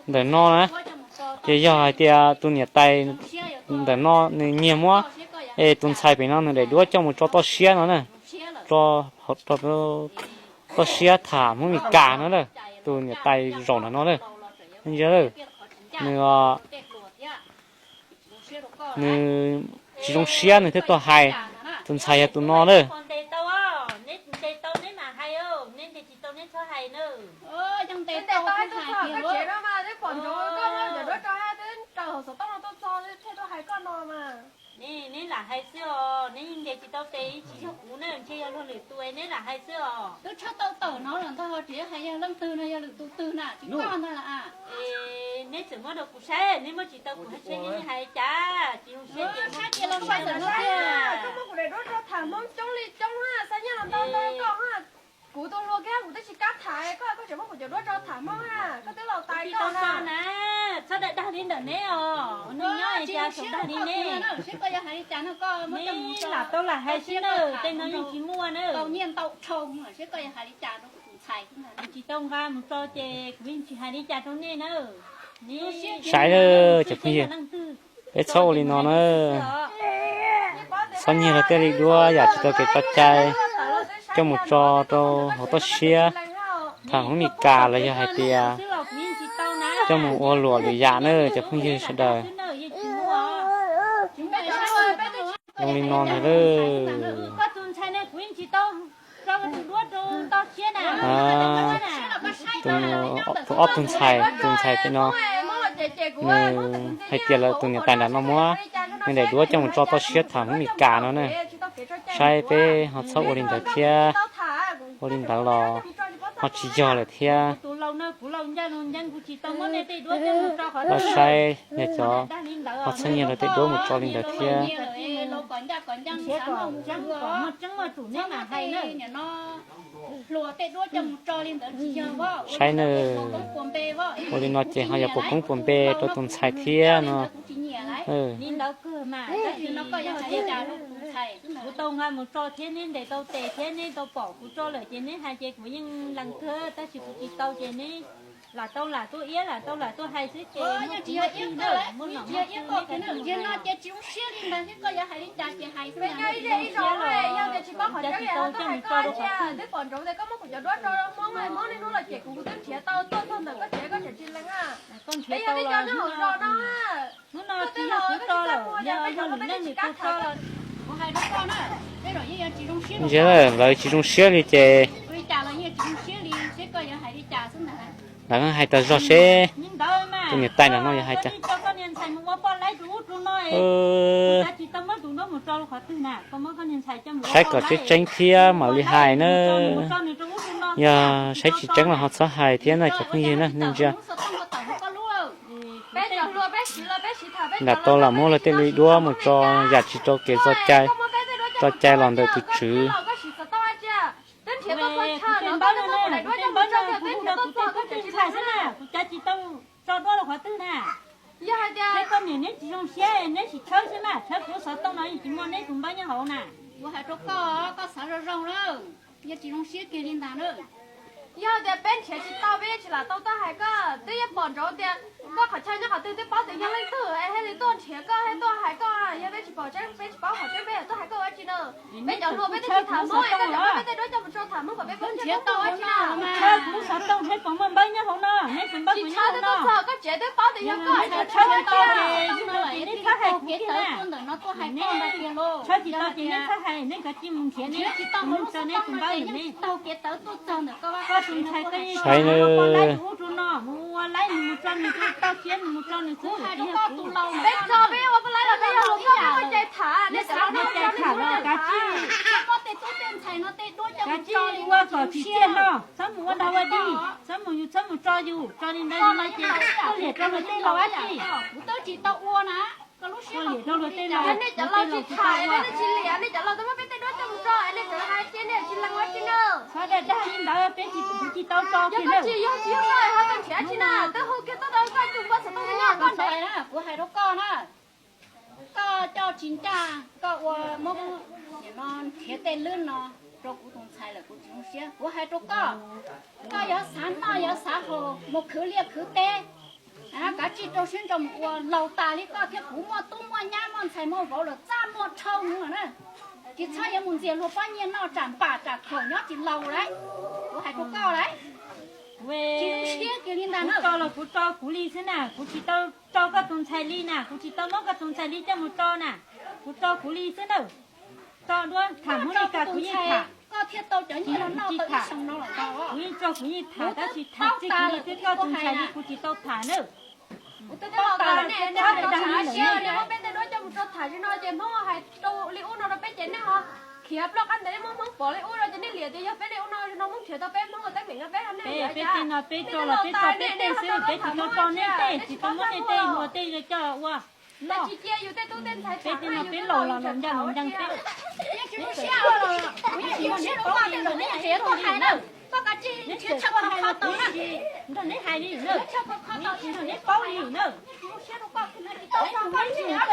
ntawm no na. Ces yog hais tias tus niam tais ntawm no nws nyiag muab es tus ntxhais pem no nws daim duab coj mus tso toj siab no na, tso toj siab tham Hmoob Mes Kas no na, tus niam tais zaum ntawm no na. Nws, nws tsis zoo siab nws thiaj tuaj hais. Tus ntxhais yog tus no na. Neb lam hais xwb os, neb yeej ntes tsis tau tes, tsis yog kuv na, ntshe yog luag lwm tus, neb lam hais xwb os. Twb tshaj tau tawm no los ntag, tsis yog hais yog leej twg no, yog lwm tus twg na, tsis koj ntag las. Es neb txawm muab rau kuv saib, neb muab tsis tau kuv hais, neb hais li cas? Tsis zoo siab ces koj muab kuv daim duab rau tham Hmoob coob li coob na, xa nyiaj los ntau ntau koj na. Kuv tus hluas kiag kuv twb tsis kam tham koj, koj tseem muab kuv cov duab rau tham Hmoob na, koj twb laus tas koj na. Txhob dag dag li ntawm neb os, neb nyob es cas tseem dag li neb. Neb lam tau lam hais xwb na, tej no yeej tsis muaj na. Nws tsis tau nqa mus tso ces kuv yeej tsis hais li cas rau nej na. Saib cov phooj ywg, peb txhob ua li no na. Txhob nyiag luag tej li duab yam tsis tau kev tso cai coj mus tso rau hauv toj siab tham Hmoob Mes Kas los yog hais tias coj mus ua luam lwm yam na cov phooj ywg sawv daws. Zoo li no ntag lauj. Tus ob tug ntxhais, tus ntxhais pem no, nws hais tias lawv tus niam tais nram no muab nws daim duab coj mus tso toj siab tham Hmoob Mes Kas no na. Saib peb ho txhob ua li ntawd thiab, ua li ntawd los ho tsis yog lawm thiab. Los saib yog cov ho txhob nyiag luag tej duab mus tso li ntawd thiab. Saib na, ua li no ces ho yog puas koob puas npe rau tus ntxhais thiab no. Kuv tau nqa mus tso thiab neb ntes tau tes thiab neb tau pom kuv tso lawm ces neb hais ces kuv yeej lees kawg, tab sis kuv tsis tau ces neb lam tau lam tuaj iab lam tau lam tuaj hais xwb ces muaj tsis muaj twg na, muaj nom muaj tswv neb cov tsis zoo siab li ntawd thiab koj yuav hais li cas ces hais xwb. Yog tias tsis paub qhov tseeb los tau hais koj tias twb pom ntsoov tias koj muab kuv cov duab rau Hmoob, Hmoob niaj hnub los cem kuv, kuv twb nrhiav tau tuaj txog ntawm koj tsev koj tseem tsis lees na. Peb yog tib co nyob hauv zos no. Hnub no tsis yog kuv tso lawm, yog yog lwm leej lwm tus tso los kuv hais rau koj na, tej zaum yeej yuav tsis zoo siab. Ntsia lawv tsis zoo siab li ces lawv hais tas zog seb tus niam tais nram no yog hais cas. Saib kom tseeb tseeb thiab mam li hais na. Yog saib tsis tseeb los ho txhob hais thiab na cov phooj ywg na, nej ntsia. Lam tau lam muab luag tej li duab mus tso yam tsis rau kev tso cai, tso cai los ntawm tus tswv. Tso duab rau qhov twg na? Yog hais tias koj niam neb tsis zoo siab neb sim tshawb xwb na, tshawb kuv xov tooj no yeej tsis muaj neb tus npawb nyob hauv na. Kuv hais rau koj, koj xav zoo zoo na, yog tsis zoo siab kiag li ntag na. Yog tias peb nrhiav tsis tau peb yeej tsis lam tau tuaj hais koj, twb yeej pom ntsoov tias koj qhov chaw nyob qhov twg twb paub tias yog leej twg es thiaj li tuaj nrhiav koj thiab tuaj hais koj. Yog peb tsis pom tseeb peb tsis paub qhov tseeb peb yuav tuaj hais koj ua tsi na? Peb cov hluas peb twb tsis tham Hmoob, yog koj muab peb tej duab coj mus rau tham Hmoob kom peb paub tseeb tuaj ua tsi na? Tshawb kuv xov tooj thiab puas muaj npawb nyob hauv no, neb tus npawb puas nyob hauv no? Koj tsev twb paub tias yog koj, tshawb tsis tau ces neb txhob hais kuv kiag na. Tshawb tsis tau ces neb txhob hais, neb kav tsij mus nrhiav neb tus npawb ntawm neb. Koj tus ntxhais koj yeej tau mus ua laib tus ub rau no, mus ua laib nws mus tso nws tus toj siab nws mus tso nws xwb. Peb tso peb ua poj laib los peb yog hluas nkauj peb muaj cai tham, nej xav muaj cai tham los kav tsij, kav tsij ua kom tsim txiaj hlo, txhob mus ua dog ua dig, txhob mus yus txhob mus tso yus, tso li ntawd no ces koj liam rau luag tej laus dab tsi? Kuv twb tsis tau ua na. Koj liam rau luag tej laus, nej cov laus tsis tham, nej tsis liam, nej cov laus twb muab peb tej duab coj mus tso, nej tseem hais tias nej tsis lees ua tsi na. Txhob dag dag li ntawd, peb tsis, kuv tsis tau tso kiag na. Yog tsis yog tsis yog koj ho tau nrhiav tsi na, twb hu kiag tuaj tau koj tus npawb xov tooj nyob koj ntawd na, kuv hais rau koj na. Koj coj tsis ncaj, koj ua muab nim no nrhiav tej lwb no rau kuv tus ntxhais lawm kuv tsis zoo siab. Kuv hais rau koj, koj yuav xav noj yuav xav haus mus khwv liaj khwv teb, Kav tsij rau siab ntso mus ua, laus tas li koj thiab kuv muaj tub muaj nyab muaj ntxhais muaj vauv lawm, txaj muag dhau mus lawm na. Tsis txhob yuav mus ntxias luag pob nyiaj noj tsam npam tsam khaum nyob tsis laus lauj. Kuv hais rau koj lauj, tsis zoo siab kiag li ntag na. Kuv tso los kuv tso kuv li xwb na, kuv tsis tau tso koj tus ntxhais li na, kuv tsis tau muab koj tus ntxhais li coj mus tso na. Kuv tso kuv li xwb na. Tso duab tham hmoov li cas kuv yeej tham. Koj thiaj tau cov nyiaj no noj tau ib xyoo no lawm. Kuv yeej tso kuv yeej tham, tab sis tham txij kuv li thiab koj tus ntxhais li kuv tsis tau tham na. Kuv twb paub tas lawm, nej muab peb tej duab coj mus tso tham li no ces Hmoob hais rau li ub no rau peb ces nej ho khiav ploj qab ntawd, nej muab Hmoob pov li ub no ces nej liam tias yog peb li ub no no Hmoob nrhiav tau peb Hmoob ua teeb meem rau peb, nej liam. Peb tej no peb tso los peb tso peb tej xwb, peb tsis tau tso nej tej, tsis tau muab nej tej ua tej coj ua. Tsis cia yus tej tub tej ntxhais tham, peb tej no peb laus los laus ncaj los ncaj peb. Yeej tsis zoo siab, kuv yeej tsis zoo siab rau koj tej zaum neb nrhiav tuaj hais na. Koj kav tsij nrhiav chaw kho kho tau na. Nrog neb hais li na, neb paub li na. Tsis zoo siab rau koj, tsis tau koj nrhiav.